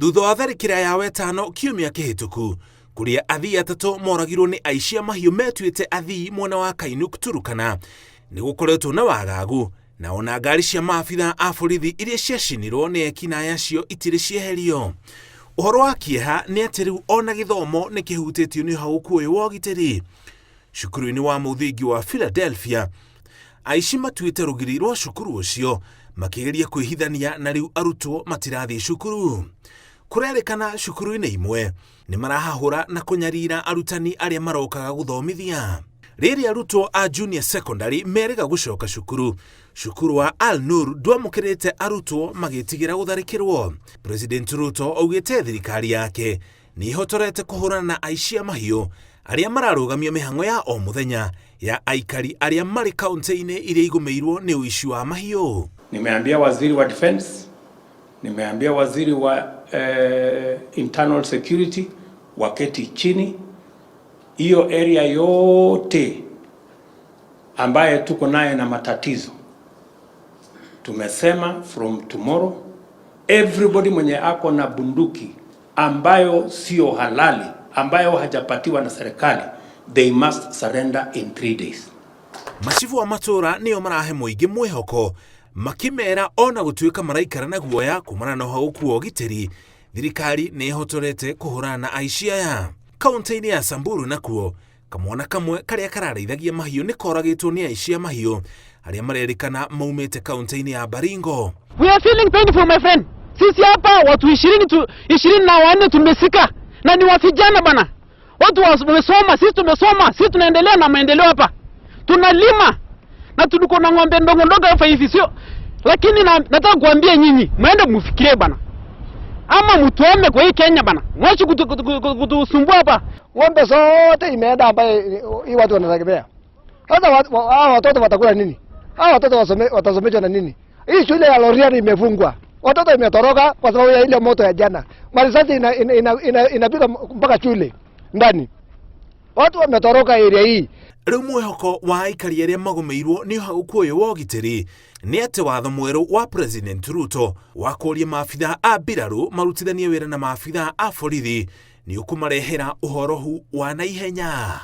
Thutha wa tharĩkĩra ya wetano kiumia kĩhĩtũku kũrĩa athii atatũ moragirwo nĩ aici a mahiũ metuĩte athii mwena wa Kainuk Turukana, nĩ gũkoretwo na wagagu na ona ngari cia maabitha a borithi iria ciacinirwo nĩ ekinaĩ acio itirĩ cieherio. Ũhoro wa kĩeha nĩ atĩ rĩu ona gĩthomo nĩ kĩhutĩtio nĩ ũhagũku ũyũ wa ũgitĩri. Cukuru-inĩ wa mũthingi wa Philadelphia, aici matuĩte rũgiri rwa cukuru ũcio makĩgeria kwĩhithania na rĩu arutwo matirathiĩ cukuru. Kũrerĩkana cukuru-inĩ imwe nĩ marahahũra na kũnyarira arutani arĩa marokaga gũthomithia. Rĩrĩa arutwo a junior secondary merĩga gũcoka cukuru, cukuru wa Al Nur ndwamũkĩrĩte arutwo magĩtigĩra gũtharĩkĩrwo. President Ruto augĩte thirikari yake nĩ ĩhotorete kũhũrana na aici a mahiũ arĩa mararũgamia mĩhang'o ya o mũthenya ya aikari arĩa marĩ kaunti-inĩ iria igũmĩirwo nĩ ũici wa mahiũ. Nimeambia waziri wa defense, nimeambia waziri wa internal security waketi chini, hiyo area yote ambaye tuko naye na matatizo, tumesema from tomorrow everybody mwenye ako na bunduki ambayo sio halali, ambayo hajapatiwa na serikali, they must surrender in 3 days. Macibu a matũra nĩo marahe mũingĩ mwĩhoko makĩmera ona gũtuĩka maraikara na guoya kumana na ũhagũku wa ũgitĩri, thirikari nĩ ĩhotorete kũhũrana na aici aya. Kaunti-inĩ ya Samburu nakuo, kamwana kamwe karĩa kararĩithagia mahiũ nĩ koragĩtwo nĩ aici a mahiũ arĩa marerĩkana maumĩte kaunti-inĩ ya Baringo. We are feeling painful, my friend. Sisi hapa watu 20 tu, 24 tumesika na ni wa vijana bana. Watu wamesoma, sisi tumesoma, sisi tunaendelea na maendeleo hapa. Tunalima na tuliko na ng'ombe ndogo ndogo hapa hivi, sio? Lakini nataka kuambia nyinyi, mwende mfikirie bana. Ama mtuame kwa hii Kenya bana. Mwache kutusumbua hapa. Ng'ombe zote imeenda ambaye hii watu wanategemea. Sasa hawa watoto watakula nini? Hawa watoto watasomeshwa na nini? Hii shule ya Lorian imefungwa. Watoto imetoroka kwa sababu ya ile moto ya jana. Marisasi inapiga mpaka shule ndani. Watu wametoroka area hii. Rĩu mwĩhoko wa aikari arĩa magũmĩirwo nĩ ũhagũku ũyũ wa ũgitĩri nĩ atĩ watho mwerũ wa President Ruto wa kũria maabitha a mbirarũ marutithanie wĩra na maabitha a borithi nĩ ũkũmarehera ũhorohu wa naihenya.